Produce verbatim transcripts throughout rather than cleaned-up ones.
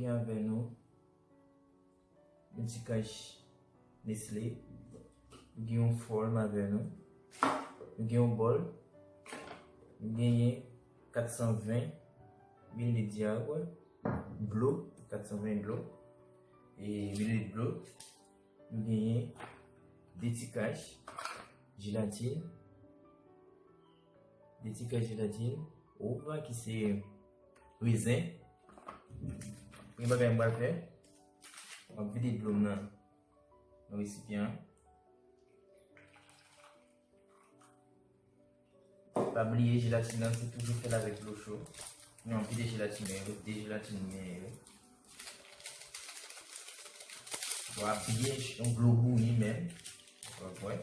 Avè nou, yon ti kach Nestlé. Nou gen yon fòl avè nou. Nou gen yon bòl. Nou genyen kat san ven milit dlo. Kat san ven dlo. E milit dlo. Nou genyen de ti kach jelatin. De ti kach jelatin. Ou va ki se rezen. Premye bagay m pral fè, m ap vide dlo m nan, nan resipyan an. Pa bliye, jelatin nan, se toujou fè l avèk dlo cho. Nou anpile jelatin nan yo, de jelatin nou genyen yo. Dwa byen ch-, yon dlo bouyi menm. W ap wè.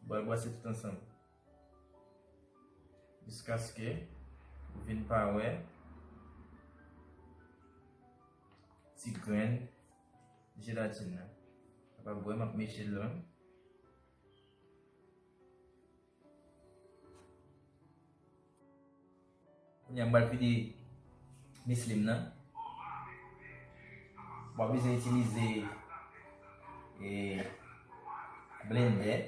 Bwè, bwè, se tout ansanm. Jiskaske ou vin pa wè ti grenn jelatin nan. Kapab wè, m ap meche l lan. Kounye a, m pral vide Nestlé m nan. W ap bezwen itilize, e, blendè.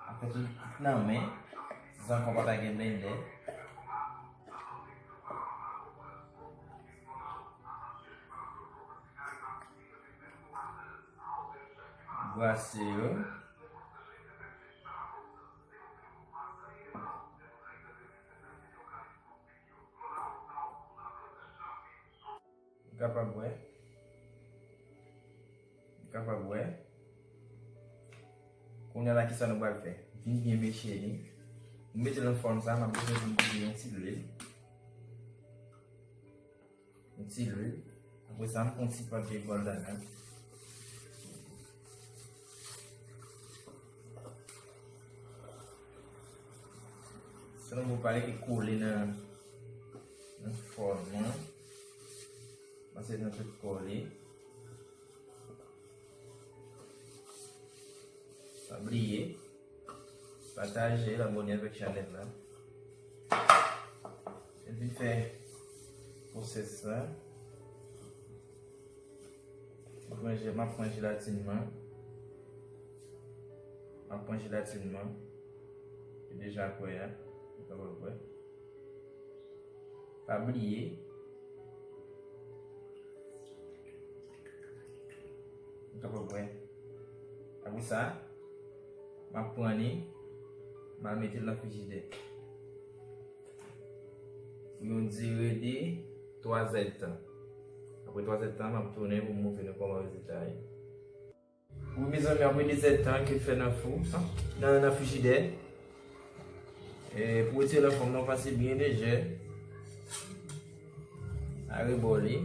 Ap fè tout, tout nan men. San ankò pa ta gen blendè. Brase yo. Ou kapab wè. Ou kapab wè. Kounye a la, kisa nou pral fè? Vin byen meche li. M mete l nan fòn sa, m ap bezwen vin kouvri yon ti lwil. Yon ti lwil. Apre sa, m pran ti papye gòldanan. Selon mwen, pa rete kole nan, nan fòn nan. Pase nan tout kole. Pa bliye, pataje l, abòne avèk chanèl la. Epi fè pwosès la. M ap pran je-, m ap pran jelatin nan. M ap pran jelatin nan. Ou deja kwè a. Ou kapab wè. Pa bliye. Ou kapab wè. Apre sa, m ap pran li, m al mete l nan frijidè. Pou yon dire de twa zèdtan. Apre twa zèdtan, m ap tounen pou m montre nou kòman rezilta a ye. Wi, mezanmi, apre de zèdtan ke l fè nan fou, nan, nan frijidè. E, pou retire l nan fòn nan, pase byen lejè. Arebò li.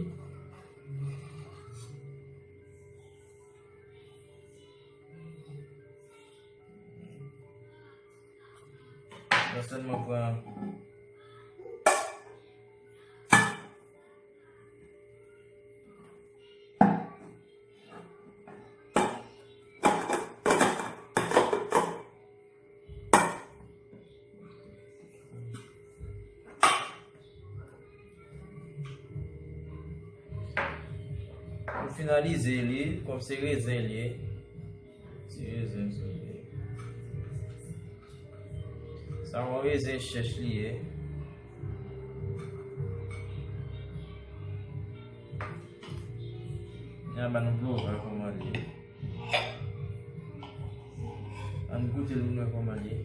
Mwen sèlman pran Pou finalize li, kòm se rezen li ye, ti rezen sou li. Sa yon rezen chèch li ye. N a ban nou blowè kòman li ye. Ann goute l pou n wè kòman li ye.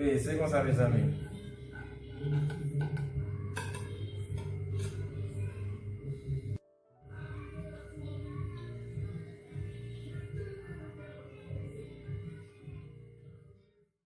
Wi, se konsa, mezanmi.